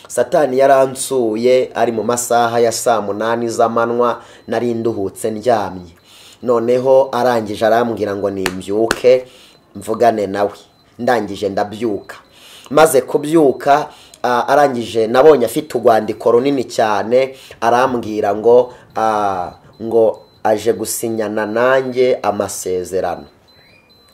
Satani yaransuye ari mu masaha ya saa 8 z'amanywa, nari nduhutse ndyamye. Noneho arangije arambwira ngo nimbyuke mvugane nawe. Ndangije ndabyuka. Maze kubyuka arangije nabonye afite urwandiko runini cyane, arambwira ngo ngo aje gusinyana nanjye amasezerano.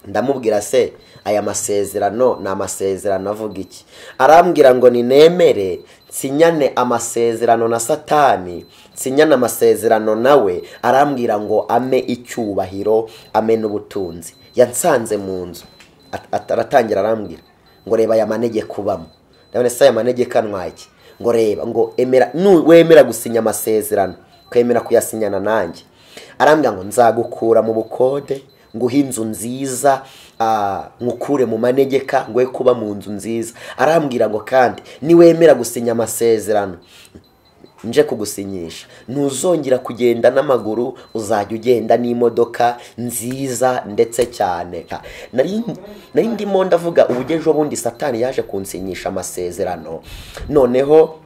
Ndamubwira se aya masezerano ni amasezerano avuga iki? Arambwira ngo ninemere nsinyane amasezerano na Satani, nsinyane amasezerano nawe. Arambwira ngo ame icyubahiro, ame n'ubutunzi. Yansanze mu nzu, aratangira arambwira ngo reba aya manegeka ubamo. Ndabona se aya manegeka ntwaye iki? Ngo reba, ngo emera, wemera gusinya amasezerano, kwemera kuyasinyana nanjye. Arambwira ngo nzagukura mu bukode, nguhe inzu nziza, nkukure mu manegeka, ngwe kuba mu nzu nziza. Arambwira ngo kandi niwemera gusinya amasezerano nje kugusinyisha, ntuzongera kugenda n'amaguru, uzajya ugenda n'imodoka nziza ndetse cyane. Nari ndimo ndavuga ubugejo bundi Satani yaje kunsinyisha amasezerano. Noneho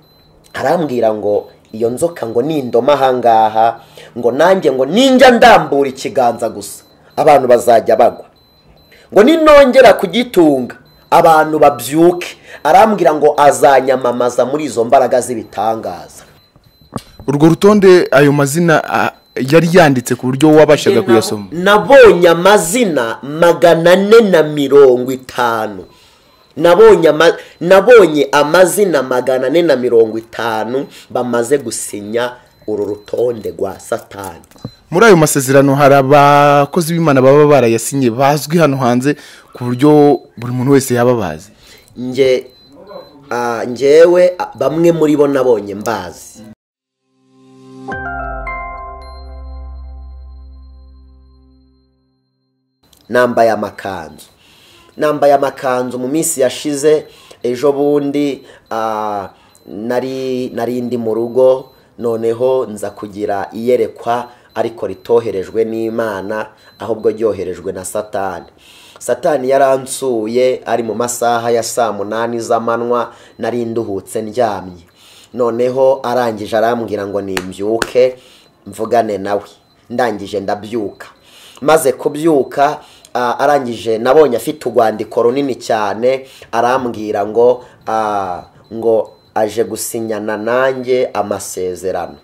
arambwira ngo iyo nzoka ngo nindoma ahangaha, ngo nanjye ngo ninjya ndambura ikiganza gusa abantu bazajya bagwa, ngo ninongera kugitunga abantu babyuke. Arambwira ngo azanyamamaza muri izo mbaraga z'ibitangaza. Urwo rutonde ayo mazina yari yanditse ku buryo wabashaga kuyasoma? Nabonye amazina 450. Nabonye amazina 450 bamaze gusinya uru rutonde rwa Satani. Muri ayo masezerano hari abakozi b'Imana baba barayasinye bazwi hano hanze ku buryo buri muntu wese yaba bazi? Ngewe bamwe muri bo nabonye mbazi. Nambaye amakanzu. Nambaye amakanzu mu minsi yashize ejo bundi nari ndi mu rugo, noneho nza kugira iyerekwa ariko ritoherejwe n'Imana, ahubwo ryoherejwe na Satani. Satani yaransuye ari mu masaha ya saa 8 z'amanywa, nari nduhutse ndyamye. Noneho arangije arambwira ngo nimbyuke mvugane nawe. Ndangije ndabyuka. Maze kubyuka arangije nabonye afite urwandiko runini cyane, arambwira ngo ngo aje gusinyana nanjye amasezerano.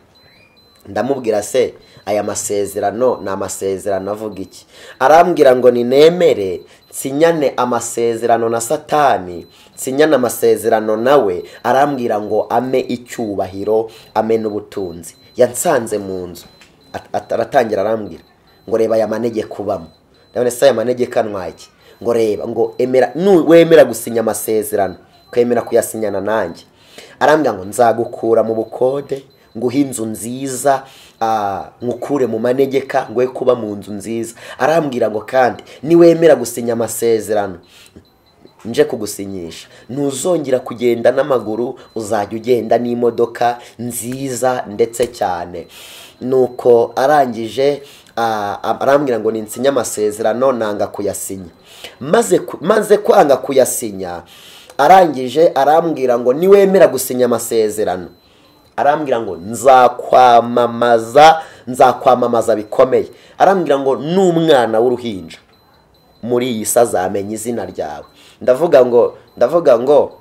Ndamubwira se aya masezerano ni amasezerano avuga iki? Arambwira ngo ninemere nsinyane amasezerano na Satani, nsinyane amasezerano nawe. Arambwira ngo ame icyubahiro, ame n'ubutunzi. Yansanze mu nzu, aratangira arambwira ngo reba aya manegeka ubamo. Ndabona se aya manegeka ntwaye iki? Ngo reba, ngo emera, wemera gusinya amasezerano, kwemera kuyasinyana nanjye. Arambwira ngo nzagukura mu bukode, nguhe inzu nziza, nkukure mu manegeka, ngwe kuba mu nzu nziza. Arambwira ngo kandi niwemera gusinya amasezerano nje kugusinyisha, ntuzongera kugenda n'amaguru, uzajya ugenda n'imodoka nziza ndetse cyane. Nuko arangije arambwira ngo ninsinya amasezerano, nanga kuyasinya. Maze kwanga kuyasinya, arangije arambwira ngo niwemera gusinya amasezerano, arambwira ngo nzakwamamaza bikomeye. Arambwira ngo n'umwana w'uruhinja muri iyi sazamenya izina ryawe. Ndavuga ngo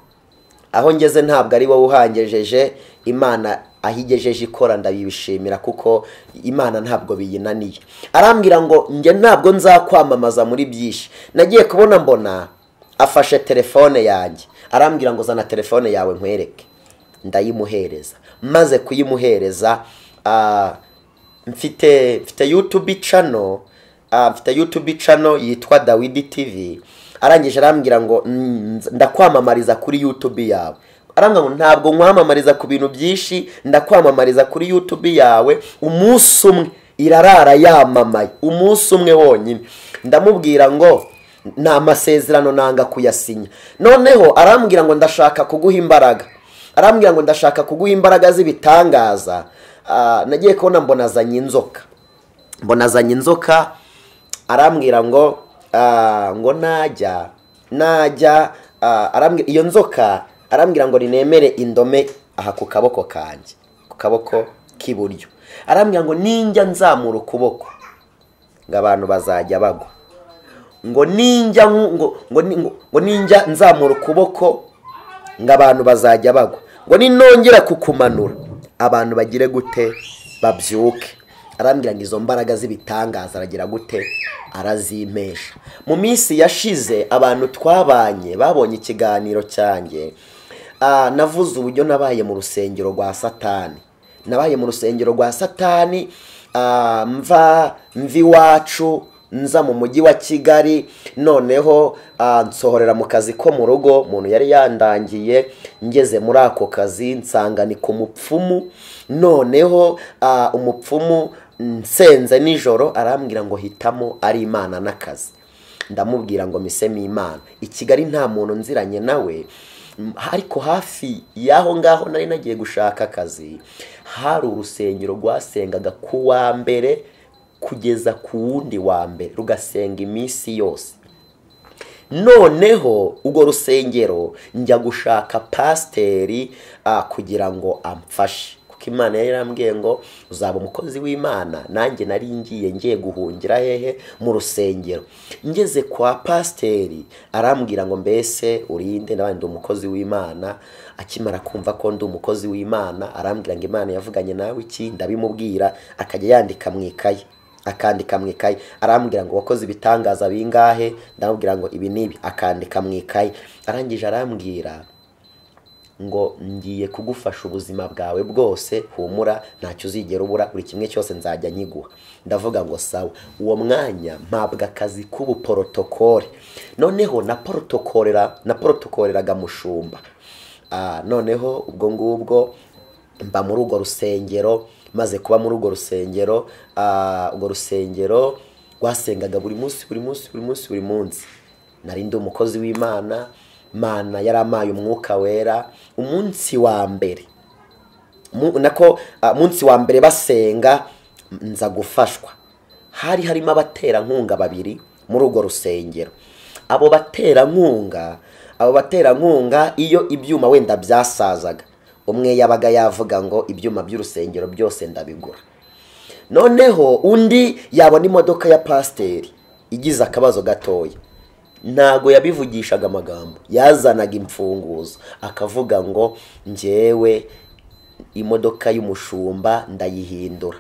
aho ngeze ntabwo ari wowe uhangejeje, Imana ahigejeje ikora ndabibishimira kuko Imana ntabwo biyinaniye. Arambwira ngo nge ntabwo nzakwamamaza muri byinshi. Nagiye kubona mbona afashe telefone yanjye, arambwira ngo zana telefone yawe nkwereke. Ndayimuhereza. Maze kuyimuhereza mfite YouTube channel, mfite YouTube channel yitwa Dawidi TV. Arangije arambwira ngo ndakwamamariza kuri YouTube yawe. Arambwira ngo ntabwo nkwamamariza ku bintu byinshi, ndakwamamariza kuri YouTube yawe umunsi umwe irarara yamamaye, umunsi umwe wonyine. Ndamubwira ngo nta masezerano nanga kuyasinya. Noneho arambwira ngo ndashaka kuguha imbaraga. Arambwira ngo ndashaka kuguha imbaraga z'ibitangaza. Nagiye kubona mbona azanye inzoka. Mbona azanye inzoka, arambwira ngo ngo najya arambwira iyo nzoka Arambwira ngo ninemere indome aha ku kaboko kanjye, ku kaboko k'iburyo. Arambwira ngo ninjya nzamura ukuboko ngo abantu bazajya bagwa, ngo ninjya ngo ninjya nzamura ukuboko ngo abantu bazajya bagwa, ngo ninongera kukumanura abantu bagire gute? Babyuke. Arambwira ngo izo mbaraga z'ibitangaza aragira gute? Arazimpesha. Mu minsi yashize abantu twabanye babonye ikiganiro cyanjye, navuze uburyo nabaye mu rusengero rwa Satani. Nabaye mu rusengero rwa Satani, mva iwacu nza mu mujyi wa Kigali, noneho nsohorera mu kazi ko mu rugo, umuntu yari yandangiye. Ngeze muri ako kazi nsanga ni ku mupfumu. Noneho umupfumu nsenze nijoro arambwira ngo hitamo ari Imana n'akazi. Ndamubwira ngo misemo Imana. I Kigali nta muntu nziranye nawe, ariko hafi y'aho ngaho nari nagiye gushaka akazi hari urusengero rwasengaga ku wa mbere kugeza ku wundi wa mbere, rugasenga iminsi yose. Noneho urwo rusengero njya gushaka pasiteri kugira ngo amfashe, kuko Imana yari yarambwiye ngo uzaba umukozi w'Imana. Nanjye nari ngiye guhungira hehe? Mu rusengero. Ngeze kwa pasiteri arambwira ngo mbese urinde? Ndabandi ndi umukozi w'Imana. Akimara kumva ko ndi umukozi w'Imana arambwira ngo Imana yavuganye nawe iki? Ndabimubwira, akajya yandika mu ikaye, akandika mu ikaye. Arambwira ngo wakoze ibitangaza bingahe? Ndamubwira ngo ibi n'ibi, akandika mu ikaye. Arangije arambwira ngo ngiye kugufasha ubuzima bwawe bwose, humura ntacyo uzigera ubura, buri kimwe cyose nzajya nkiguha. Ndavuga ngo sawa. Uwo mwanya mpabwa akazi k'ubuporotokole. Noneho naporotokoreraga mushumba. Noneho ubwo ngubwo mba muri urwo rusengero. Maze kuba muri urwo rusengero, urwo rusengero rwasengaga buri munsi buri munsi buri munsi buri munsi. Nari ndi umukozi w'Imana, Mana yaramaye umwuka wera. Umunsi wa mbere nako munsi wa mbere basenga nza gufashwa. Hari harimo abaterankunga babiri muri urwo rusengero. Abo baterankunga iyo ibyuma wenda byasazaga, umwe yabaga yavuga ngo ibyuma by'urusengero byose ndabigura. Noneho undi yabona imodoka ya pasiteri igize akabazo gatoya, ntago yabivugishaga amagambo, yazanaga imfunguzo akavuga ngo njyewe imodoka y'umushumba ndayihindura.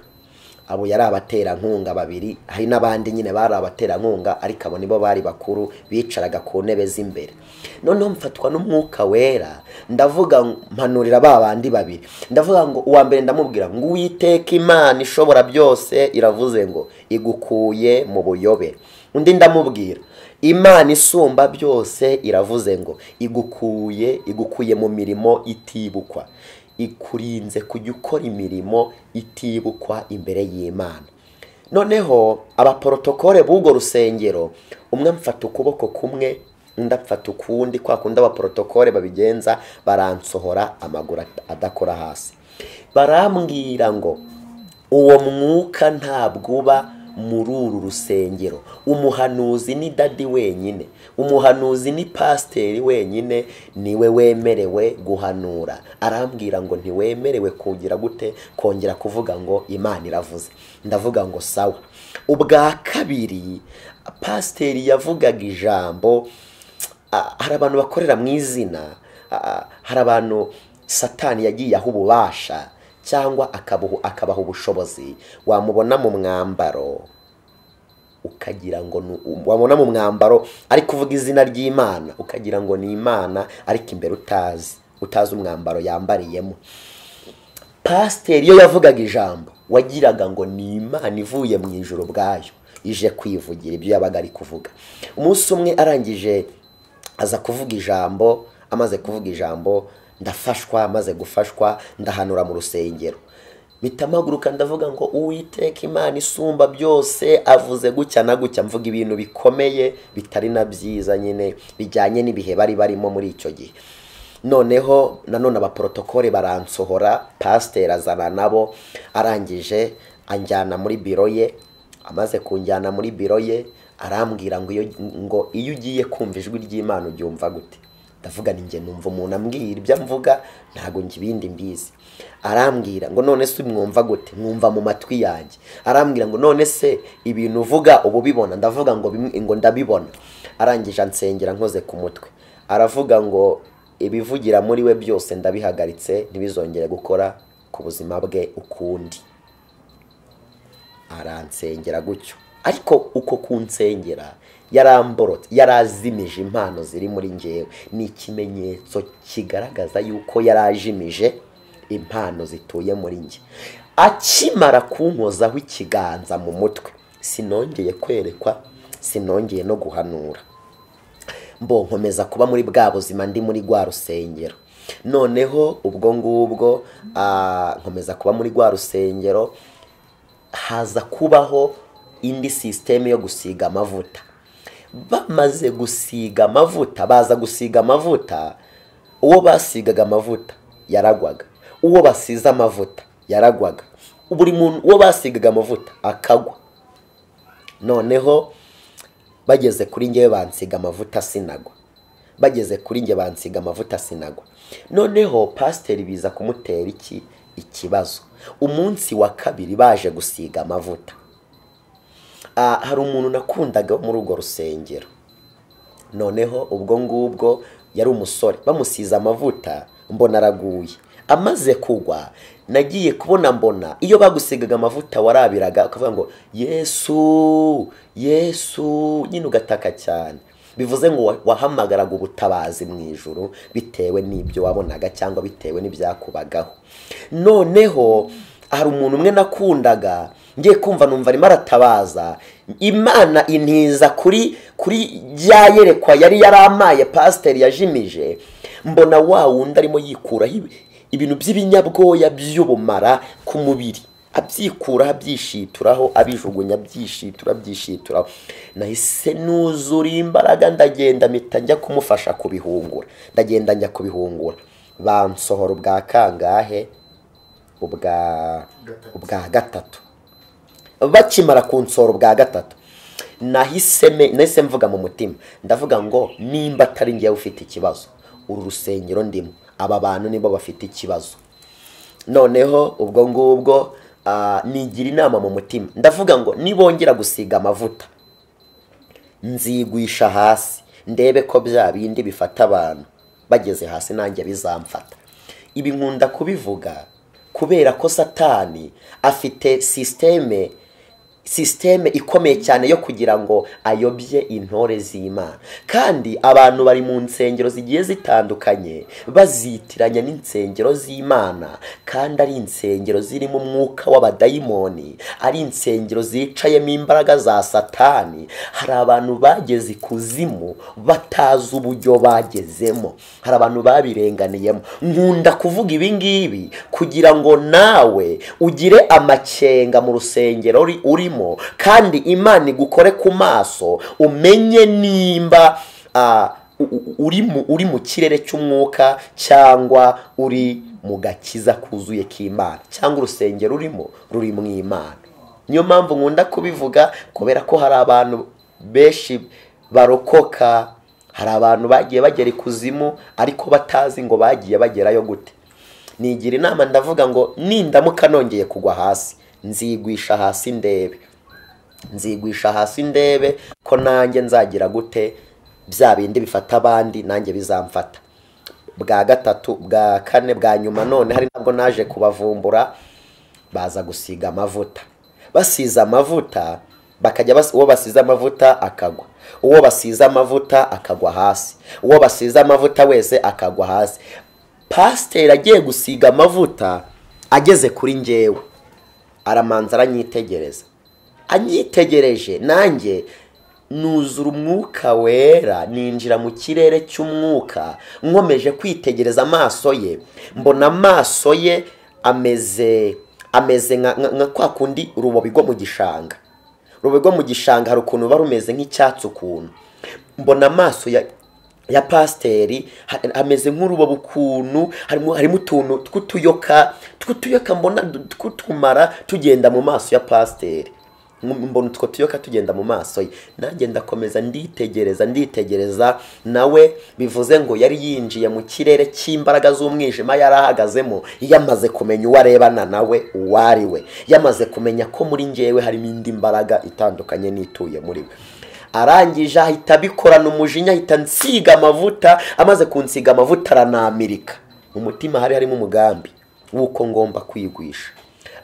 Abo yari abaterankunga babiri, hari n'abandi nyine bari abaterankunga, ariko abo nibo bari bakuru bicaraga ku ntebe z'imbere. Noneho mfatwa n'umwuka wera, ndavuga mpanurira ba bandi babiri. Ndavuga ngo uwa mbere ndamubwira ngo Uwiteka Imana ishobora byose iravuze ngo igukuye mu buyobe. Undi ndamubwira Imana isumba byose iravuze ngo igukuye mu mirimo itibukwa, ikurinze kujya ukora imirimo itibukwa imbere y'Imana. Noneho abaporotokole b'urwo rusengero, umwe amfata ukuboko kumwe undi amfata ukundi, kwa kundi abaporotokole babigenza, baransohora amaguru adakora hasi. Barambwira ngo uwo mwuka ntabwo uba muri uru rusengero, umuhanuzi ni dadi wenyine, umuhanuzi ni pasiteri wenyine, niwe wemerewe guhanura. Arambwira ngo ntiwemerewe kugira gute kongera kuvuga ngo Imana iravuze. Ndavuga ngo sawa. Ubwa kabiri pasiteri yavugaga ijambo, hari abantu bakorera mu izina, hari abantu Satani yagiye aho ububasha cyangwa akabaha ubushobozi, wamubona mu mwambaro ukagira ngo wamubona mu mwambaro ari kuvuga izina ry'Imana ukagira ngo ni Imana, ariko imbere utazi umwambaro yambariyemo. Pasiteri iyo yavugaga ijambo wagiraga ngo ni Imana ivuye mu ijuru bwayo ije kwivugira ibyo yabaga ari kuvuga. Umunsi umwe arangije aza kuvuga ijambo, amaze kuvuga ijambo ndafashwa, maze gufashwa ndahanura mu rusengero. Mpita ndavuga ngo Uwiteka Imana isumba byose avuze gutya na gutya, mvuga ibintu bikomeye bitari na byiza nyine bijyanye n'ibihe bari barimo muri icyo gihe. Noneho nanone abaprotokole baransohora, pasiteri azana nabo, arangije anjyana muri biro ye. Amaze kunjyana muri biro ye arambwira ngo iyo ugiye kumva ijwi ry'Imana ubyumva gute? Ndavuga ni njye numva umuntu ambwira ibyo amvuga, ntago njye ibindi mbizi. Arambwira ngo none se mwumva gute? Mwumva mu matwi yanjye. Arambwira ngo none se ibintu uvuga ubu bibona? Ndavuga ngo ngo ndabibona. Arangije ansengera nkoze ku mutwe, aravuga ngo ibivugira muri we byose ndabihagaritse, ntibizongere gukora ku buzima bwe ukundi. Aransengera gutyo, ariko uko kunsengera yaramborotse, yarazimije impano ziri muri njyewe. Ni ikimenyetso kigaragaza yuko yarajimije impano zituye muri njye. Akimara kunkozaho ikiganza mu mutwe, sinongeye kwerekwa, sinongeye no guhanura. Mbo nkomeza kuba muri bwa buzima, ndi muri rwa rusengero. Noneho ubwo ngubwo nkomeza kuba muri rwa rusengero, haza kubaho indi sisiteme yo gusiga amavuta. Bamaze gusiga amavuta, baza gusiga amavuta, uwo basigaga amavuta yaragwaga, uwo basize amavuta yaragwaga, buri muntu uwo basigaga amavuta akagwa. Noneho bageze kuri njyewe bansiga amavuta sinagwa, bageze kuri njye bansiga amavuta sinagwa. Noneho pasiteri biza kumutera iki ikibazo. Umunsi wa kabiri baje gusiga amavuta, hari umuntu nakundaga muri urwo rusengero. Noneho ubwo ngubwo yari umusore, bamusize amavuta mbona araguye. Amaze kugwa nagiye kubona mbona iyo bagusigaga amavuta warabiraga ukavuga ngo Yesu Yesu, nyine ugataka cyane, bivuze ngo wahamagaraga ubutabazi mu ijuru bitewe n'ibyo wabonaga cyangwa bitewe n'ibyakubagaho. Noneho hari umuntu umwe nakundaga, ngiye kumva numva arimo aratabaza, Imana intiza kuri rya yerekwa yari yaramaye pasiteri yajimije, mbona wa wundi arimo yikuraho ibintu by'ibinyabwoya by'ubumara ku mubiri, abyikuraho abyishituraho, abijugunya abyishitura abyishituraho. Nahise nuzura imbaraga, ndagenda mpita njya kumufasha kubihungura, ndagenda njya kubihungura. Bansohora ubwa kangahe? Ubwa gatatu. Bakimara kunsora ubwa gatatu, nahise mvuga mu mutima, ndavuga ngo nimba atari njyewe ufite ikibazo, uru rusengero ndimo aba bantu nibo bafite ikibazo. Noneho ubwo ngubwo nigira inama mu mutima, ndavuga ngo nibongera gusiga amavuta nzigwisha hasi, ndebe ko bya bindi bifata abantu bageze hasi nanjye bizamfata. Ibi nkunda kubivuga kubera ko Satani afite systeme ikomeye cyane yo kugira ngo ayobye intore z'Imana. Kandi abantu bari mu nsengero zigiye zitandukanye bazitiranya n'insengero z'Imana, kandi ari insengero zirimo umwuka w'abadayimoni, ari insengero zicayemo imbaraga za Satani. Hari abantu bageze ikuzimu batazi uburyo bagezemo, hari abantu babirenganiyemo. Nkunda kuvuga ibi ngibi kugira ngo nawe ugire amakenga mu rusengero urimo, kandi Imana igukore ku maso, umenye nimba uri mu kirere cy'umwuka cyangwa uri mu gakiza kuzuye k'Imana, cyangwa urusengero urimo ruri mu Imana. Niyo mpamvu nkunda kubivuga, kubera ko hari abantu benshi barokoka, hari abantu bagiye bagera ikuzimu ariko batazi ngo bagiye bagerayo gute. Nigira inama ndavuga ngo nindamuka nongeye kugwa hasi, nzigwisha hasi ndebe, nzigwisha hasi ndebe ko nanjye nzagira gute, bya bindi bifata abandi nanjye bizamfata. Bwa gatatu, bwa kane, bwa nyuma, none hari nabwo naje kubavumbura, baza gusiga amavuta. Basize amavuta bakajya uwo basize amavuta akagwa, uwo basize amavuta akagwa hasi, uwo basize amavuta wese akagwa hasi. Pasiteri agiye gusiga amavuta ageze kuri njyewe, aramanza aranyitegereza, anyitegereje nanjye nuzura umwuka wera, ninjira mu kirere cy'umwuka. Nkomeje kwitegereza amaso ye, mbona amaso ye ameze nka kwa kundi urubobi rwo mu gishanga. Urubobi rwo mu gishanga hari ukuntu ruba rumeze nk'icyatsi ukuntu. Mbona amaso ya pasiteri ameze nk'urubobi ukuntu, harimo utuntu tw'utuyoka mbona tw'utumara tugenda mu maso ya pasiteri. Mbona utwo tuyoka tugenda mu maso ye, nanjye ndakomeza nditegereza nawe. Bivuze ngo yari yinjiye mu kirere cy'imbaraga z'umwijima yari ahagazemo, yamaze kumenya uwo arebana nawe uwo ari we, yamaze kumenya ko muri njyewe harimo indi mbaraga itandukanye n'ituye muri we. Arangije ahita abikorana umujinya, ahita nsiga amavuta. Amaze kunsiga amavuta aranamirika. Mu mutima hari harimo umugambi w'uko ngomba kwigwisha.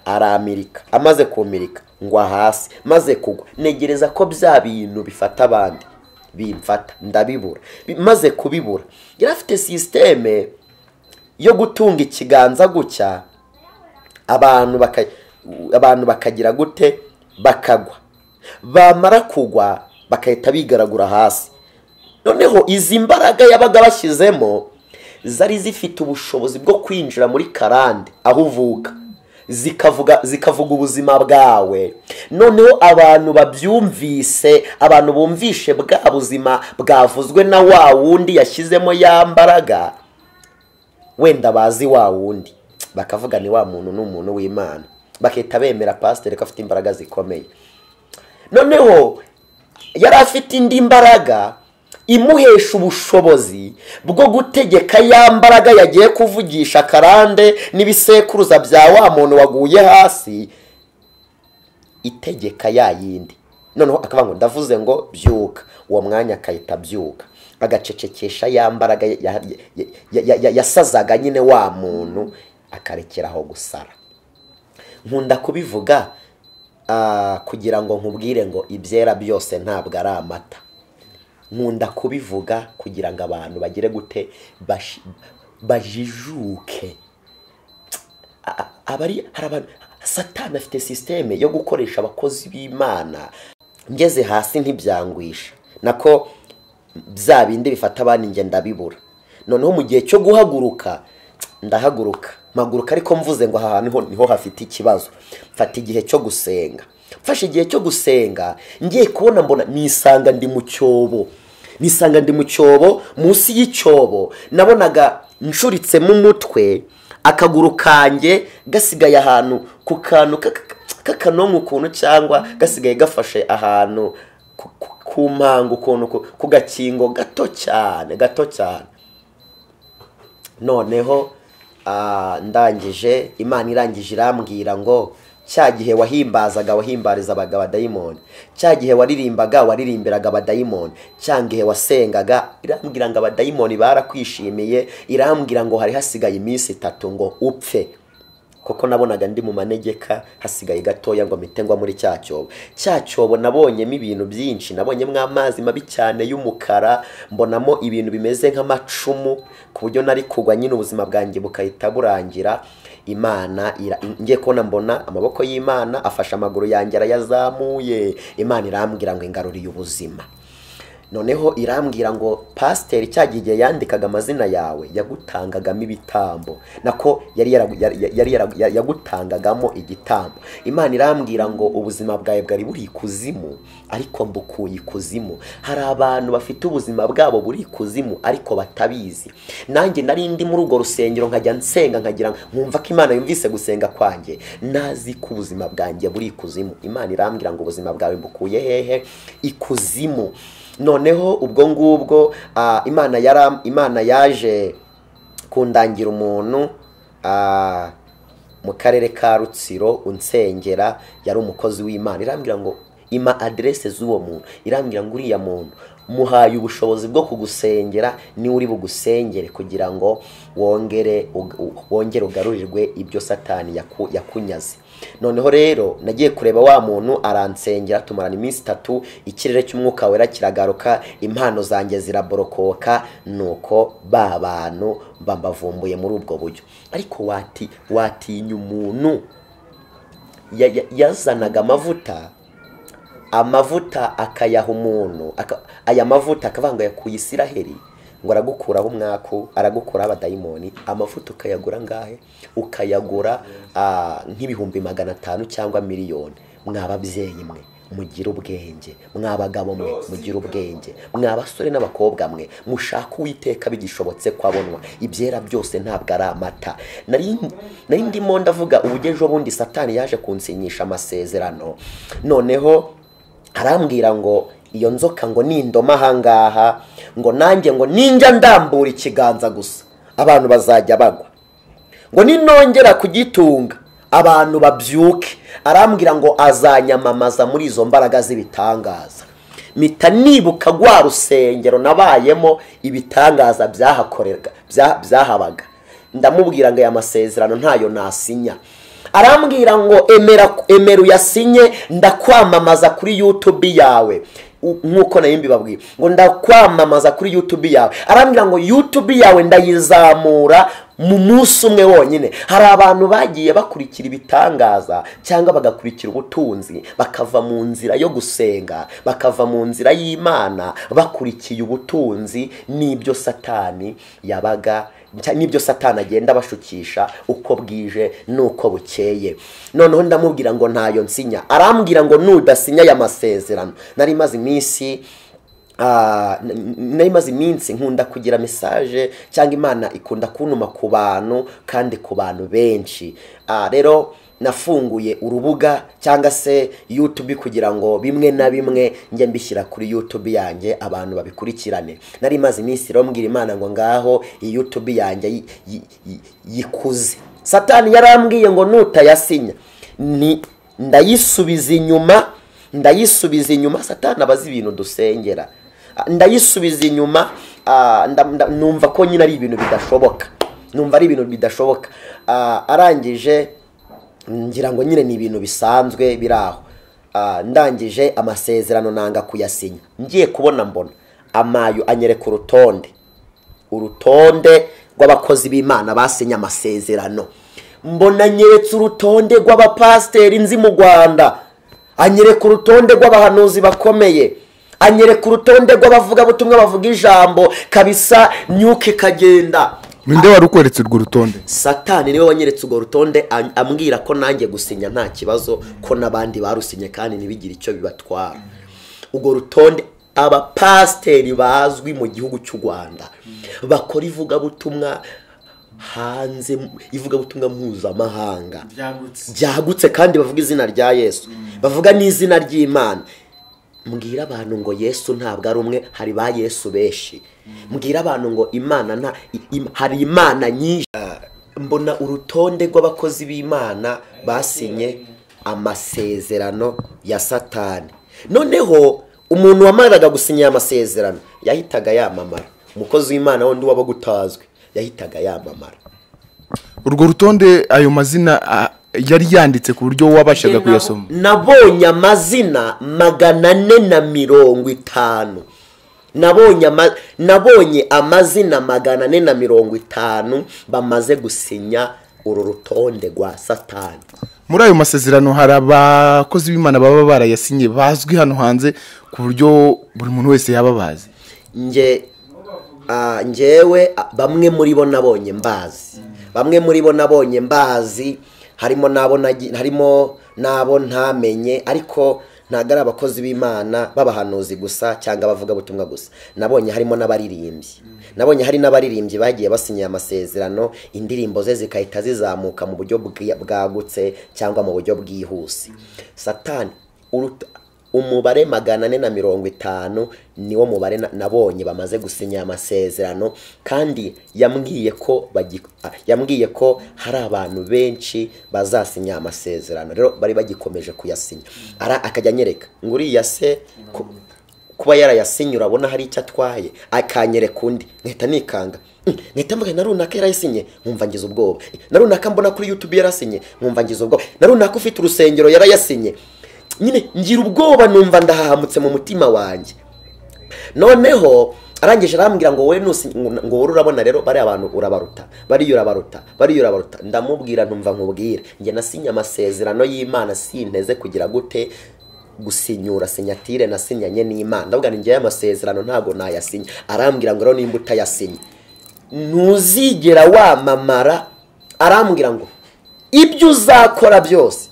Aramirika, amaze kumirika ngwa hasi, maze kugwa negereza ko bya bintu bifata abandi bimfata, ndabibura. Maze kubibura, yari afite systeme yo gutunga ikiganza gutya, abantu bakagira gute, bakagwa. Bamara kugwa bakahita bigaragura hasi. Noneho izi mbaraga yabaga bashyizemo zari zifite ubushobozi bwo kwinjira muri karande aho uvuka, zikavuga ubuzima bwawe. Noneho abantu babyumvise, abantu bumvishe bwa buzima bwavuzwe na wa wundi yashyizemo ya mbaraga, wenda bazi wa wundi, bakavuga ni wa muntu n'umuntu w'Imana, bakahita bemera pasiteri ko afite imbaraga zikomeye. Noneho yari afite indi mbaraga imuhesha ubushobozi bwo gutegeka ya mbaraga yagiye kuvugisha karande n'ibisekuruza bya wa muntu waguye hasi, itegeka ya yindi. Noneho akavuga ngo ndavuze ngo byuka, uwo mwanya akahita byuka, agacecekesha ya mbaraga yasazaga nyine wa muntu, akarekeraho gusara. Nkunda kubivuga kugira ngo nkubwire ngo ibyera byose ntabwo ari amata. Nkunda kubivuga kugira ngo abantu bagire gute, bajijuke. Abari hari abantu, Satani afite systeme yo gukoresha abakozi b'Imana. Ngeze hasi ntibyangwisha, nako bya bindi bifata abandi nge ndabibura. Noneho mu gihe cyo guhaguruka ndahaguruka, mpaguruka ariko mvuze ngo aha hantu niho hafite ikibazo. Mfata igihe cyo gusenga. Mfashe igihe cyo gusenga, ngiye kubona mbona nisanga ndi mu cyobo. Nisanga ndi mu cyobo, munsi y'icyobo nabonaga nshuritsemo umutwe, akaguru kanjye gasigaye ahantu ku kantu k'akanonko ukuntu, cyangwa gasigaye gafashe ahantu ku mpanga ukuntu, ku gakingo gato cyane gato cyane. Noneho ndangije, Imana irangije irambwira ngo cya gihe wahimbazaga wahimbarizaga abadayimoni, cya gihe waririmbaga waririmbiraga abadayimoni, cya gihe wasengaga, irambwira ngo abadayimoni barakwishimiye. Irambwira ngo hari hasigaye iminsi 3 ngo upfe, kuko nabonaga ndi mu manegeka, hasigaye gatoya ngo mpite ngwa muri cya cyobo. Cya cyobo nabonyemo ibintu byinshi, nabonyemo amazi mabi cyane y'umukara, mbonamo ibintu bimeze nk'amacumu, ku buryo nari kugwa nyine ubuzima bwanjye bukahita burangira. Imana ngiye kubona mbona amaboko y'Imana afashe amaguru yanjye arayazamuye. Imana irambwira ngo ingaruriye ubuzima. Noneho irambwira ngo pasiteri cya gihe yandikaga amazina yawe yagutangagamo ibitambo, nako yari yagutangagamo igitambo. Imana irambwira ngo ubuzima bwawe bwari buri ikuzimu, ariko mbukuye ikuzimu. Hari abantu bafite ubuzima bwabo buri ikuzimu ariko batabizi. Nanjye nari ndi muri urwo rusengero nkajya nsenga, nkagira nkumva ko Imana yumvise gusenga kwanjye, nazi ko ubuzima bwanjye buri ikuzimu. Imana irambwira ngo ubuzima bwawe mbukuye hehe? Ikuzimu. Noneho ubwo ngubwo Imana yaje kundangira umuntu mu karere ka Rutsiro unsengera, yari umukozi w'Imana. Irambwira ngo ima adresse z'uwo muntu, irambwira ngo uriya muntu muhaye ubushobozi bwo kugusengera, ni uri bugusengere kugira ngo wongere ugarurirwe ibyo Satani yakunyaze. Noneho rero nagiye kureba wa muntu aransengera, tumarana iminsi 3, ikirere cy'umwuka wera kiragaruka, impano zanjye ziraborokoka, nuko ba bantu bambavumbuye muri ubwo buryo. Ariko watinya umuntu yazanaga amavuta akayaha umuntu, aya mavuta akavanga yakuye Isiraheli ngo aragukuraho umwaku, aragukuraho abadayimoni. Amavuta ukayagura ngahe? Ukayagura nk'ibihumbi 500 cyangwa miliyoni. Mwababyeyi mwe, Mugire ubwenge mwa bagabo mwe, mugire ubwenge mwa basore n'abakobwa mwe, mushaka Uwiteka bigishobotse kwabonwa. Ibyera byose ntabwo ari amata. Nari ndimo ndavuga ubugejo bundi Satani yaje kunsinyisha amasezerano, noneho arambwira ngo iyo nzoka ngo nindoma ahangaha, ngo nanjye ngo ninjya ndambura ikiganza gusa abantu bazajya bagwa, ngo ninongera kugitunga abantu babyuke. Arambwira ngo azanyamamaza muri izo mbaraga z'ibitangaza. Mpita nibuka rwa rusengero nabayemo ibitangaza byahakorerwa byahabaga. Ndamubwira ngo aya masezerano ntayo nasinya. Arambwira ngo emera uyasinye, ndakwamamaza kuri YouTube yawe. Nkuko nari mbibabwiye ngo ndakwamamaza kuri YouTube yawe. Arambwira ngo YouTube yawe ndayizamura mu munsi umwe wonyine. Hari abantu bagiye bakurikira ibitangaza cyangwa bagakurikira ubutunzi, bakava mu nzira yo gusenga, bakava mu nzira y'Imana, bakurikiye ubutunzi n'ibyo Satani yabaga, n'ibyo Satani agenda bashukisha uko bwije nuko bukeye. Noneho ndamubwira ngo ntayo nsinya. Arambwira ngo nudasinya aya masezerano. Nari maze iminsi nkunda kugira message cyangwa Imana ikunda kuntuma ku bantu kandi ku bantu benshi. Rero nafunguye urubuga cyangwa se YouTube kugira ngo bimwe na bimwe njye mbishyira kuri YouTube yanjye abantu babikurikirane. Nari maze iminsi rero mbwira Imana ngo ngaho iyi YouTube yanjye yikuze. Satani yarambwiye ngo nutayasinya ni ndayisubiza inyuma, ndayisubiza inyuma. Satani abazi ibintu dusengera, ndayisubiza inyuma. Numva ko nyine ari ibintu bidashoboka, numva ari ibintu bidashoboka. Arangije ngira ngo nyine ni ibintu bisanzwe biraho. Ndangije amasezerano nanga kuyasinya. Ngiye kubona mbona amayo anyereka urutonde rw'abakozi b'Imana basinye amasezerano. Mbona nyeretse urutonde rw'abapasteri nzi mu Rwanda, anyereka urutonde rw'abahanuzi bakomeye, anyereka urutonde rw'abavugabutumwa bavuga ijambo kabisa nyuke kagenda. Ninde wari ukweretse urwo rutonde? Satani niwe wanyeretse urwo rutonde, ambwira ko nanjye gusinya nta kibazo, ko n'abandi barusinye kandi ntibigire icyo bibatwara. Urwo rutonde abapasteri bazwi mu gihugu cy'u Rwanda bakora ivugabutumwa hanze, ivugabutumwa mpuzamahanga byagutse, kandi bavuga izina rya Yesu, bavuga n'izina ry'Imana. Mbwira abantu ngo Yesu ntabwo ari umwe, hari ba Yesu benshi. Mbwira abantu ngo Imana hari Imana nyinshi. Mbona urutonde rw'abakozi b'Imana basinye amasezerano ya Satani. Noneho umuntu wamaraga gusinya amasezerano yahitaga yamamara. Umukozi w'Imana wundi wabaga utazwi yahitaga yamamara. Urwo rutonde ayo mazina yari yanditse ku buryo wabashaga kuyasoma? Nabonye amazina 450. Nabonye amazina 450 bamaze gusinya uru rutonde rwa Satani. Muri ayo masezerano hari abakozi b'Imana baba barayasinye bazwi hano hanze ku buryo buri muntu wese yaba bazi? Njewe bamwe muri bo nabonye mbazi, bamwe muri bo nabonye mbazi, harimo nabo ntamenye, ariko ntabwo ari abakozi b'Imana b'abahanuzi gusa cyangwa abavuga butumwa gusa. Nabonye harimo n'abaririmbyi, nabonye hari n'abaririmbyi bagiye basinye amasezerano, indirimbo ze zikahita zizamuka mu buryo bwagutse cyangwa mu buryo bwihuse. Satani umubare 450 niwo mubare nabonye bamaze gusinya amasezerano, kandi yambwiye ko hari abantu benshi bazasinya amasezerano. Rero bari bagikomeje kuyasinya. Akajya anyereka ngo uriya se kuba yarayasinye urabona hari icyo atwaye, akanyereka undi nkahita nikanga, nkahita mvuga na runaka yarayasinye nkumva ngize ubwoba, na runaka mbona kuri YouTube yarasinye nkumva ngize ubwoba, na runaka ufite urusengero yarayasinye, nyine ngira ubwoba numva ndahahamutse mu mutima wanjye. Noneho arangije arambwira ngo wowe ngo wowe urabona rero bari abantu urabaruta, bari urabaruta, bari urabaruta. Ndamubwira ntumva nkubwira, njye nasinye amasezerano y'Imana sinteze kugira gute gusinyura sinyatire nasinyanye n'Imana. Ndavuga ni njye amasezerano ntago nayasinya. Arambwira ngo rero nimba utayasinye ntuzigera wamamara. Arambwira ngo ibyo uzakora byose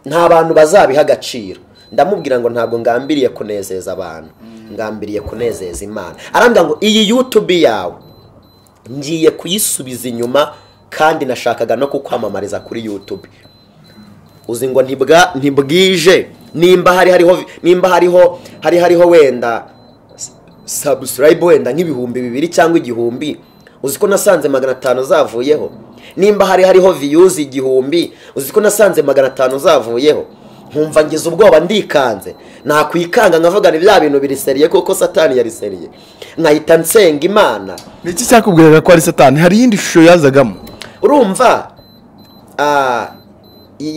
nta bantu bazabiha agaciro, Ndamubwira ngo ntabwo ngambiriye kunezeza abantu, ngambiriye kunezeza Imana. Arambwira ngo iyi YouTube yawe ngiye kuyisubiza inyuma, kandi nashakaga no kukwamamariza kuri YouTube. Uzi ngo ntibwije nimba hariho wenda subscribe wenda nk'ibihumbi 2 cyangwa 1000, uzi ko nasanze 500 zavuyeho. Nimba hariho views 1000, uzi ko nasanze 500 zavuyeho. Nkumva ngize ubwoba ndikanze, nakwikanga nkavuga ni bya bintu biri seriye kuko Satani yari seriye, nkahita nsenga Imana. Niki cyakubwiraga ko ari Satani? Hari yindi shusho yazagamo? Urumva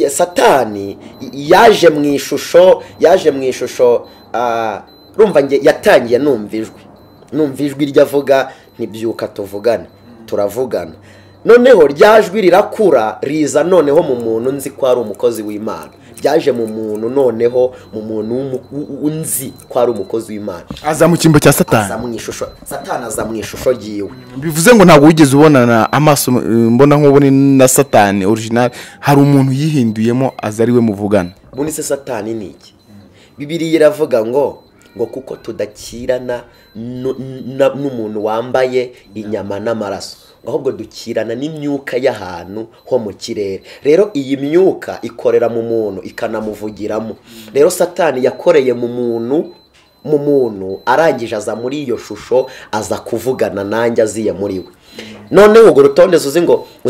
Satani yaje mu ishusho, urumva nge yatangiye numva ijwi ryavuga ntibyuka tuvugane, turavugana. Noneho ryajwi rirakura riza noneho mu muntu nzi ko ari umukozi w'Imana. Ryaje mu muntu noneho mu muntu nzi ko ari umukozi w'Imana, aza mu cyimbo cya Satani, aza mu ishusho Satani, aza mu ishusho ryiwe. Bivuze ngo ntabwo wigeze ubonana amaso mbona nk'ubone na Satani original, hari umuntu yihinduyemo aza ari we muvugana. Ubundi se Satani ni iki? Bibiliya iravuga ngo kuko tudakirana n'umuntu wambaye inyama n'amaraso, ahubwo dukirana n'imyuka y'ahantu ho mu kirere. Rero iyi myuka ikorera mu muntu ikanamuvugiramo. Rero Satani yakoreye mu muntu, arangije aza muri iyo shusho, aza kuvugana nanjye aziye muri we. Noneho urwo rutonde uzi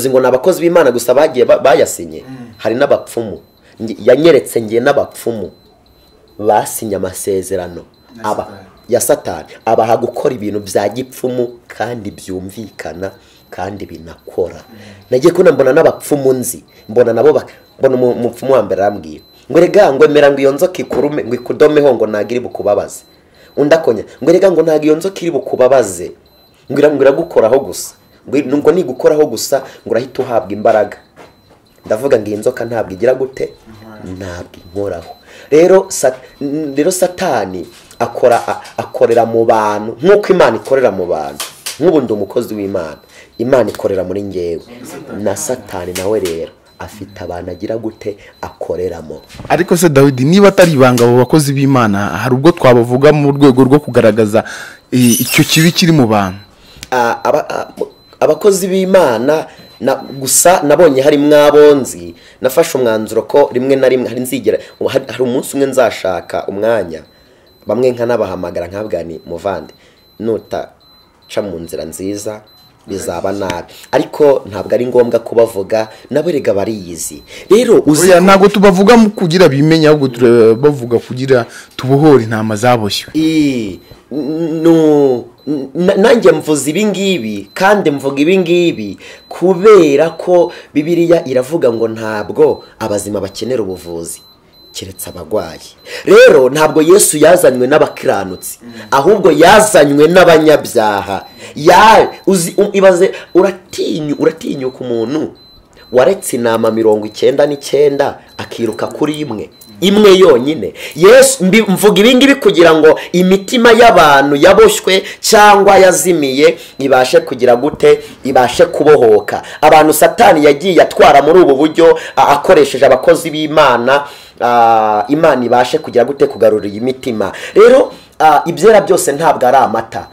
ngo ni abakozi b'Imana gusa bagiye bayasinye, hari n'abapfumu. Yanyeretse ngiye n'abapfumu basinye amasezerano ya Satani, abaha gukora ibintu bya gipfumu kandi byumvikana kandi binakora. Nagiye kubona mbona n'abapfumu nzi, mbona nabo mbona umupfumu wa mbere arambwira ngo rega ngo emera ngo iyo nzoka ikurume ngo ikudomeho ngo ntago iri bukubabaze. Undi akonya ngo rega ngo ntago iyo nzoka iri bukubabaze, ngo iragukoraho gusa, ngo nigukoraho gusa ngo urahita uhabwa imbaraga. Ndavuga ngo iyi nzoka ntabwo igira gute, ntabwo inkoraho. Rero Satani akorera mu bantu nk'uko Imana ikorera mu bantu. Nk'ubu ndi umukozi w'Imana, Imana ikorera muri ngewe, na Satani nawe rero afite abantu agira gute akoreramo. Ariko se Dawidi, niba atari ibanga abo bakozi b'Imana, hari ubwo twabavuga mu rwego rwo kugaragaza icyo kibi kiri mu bantu? Abakozi b'Imana gusa nabonye hari mwabonzi, nafashe umwanzuro ko rimwe na rimwe hari nzigera hari umunsi umwe nzashaka umwanya bamwe nkanabahamagara nkabwa ni muvande nutaca mu nzira nziza bizaba nabi, ariko ntabwo ari ngombwa kubavuga, nabo rega bariyizi. Rero uzi ntabwo tubavuga mu kugira bimenya, ahubwo tubavuga kugira tubohore intama zaboshywe. Nanjye mvuze ibi ngibi kandi mvuga ibi ngibi kubera ko Bibiliya iravuga ngo ntabwo abazima bakenera ubuvuzi keretse abagwayi. Rero ntabwo Yesu yazanywe n'abakiranutsi, ahubwo yazanywe n'abanyabyaha. Ibaze uratinyuka umuntu waretse inama 99 akiruka kuri imwe yonyine. Yesu mvuga ibi ngibi kugira ngo imitima y'abantu yaboshywe cyangwa yazimiye ibashe kugira gute, ibashe kubohoka. Abantu Satani yagiye atwara muri ubu buryo akoresheje abakozi b'Imana, Imana ibashe kugira gute, kugarura iyi mitima. Rero ibyera byose ntabwo ari amata.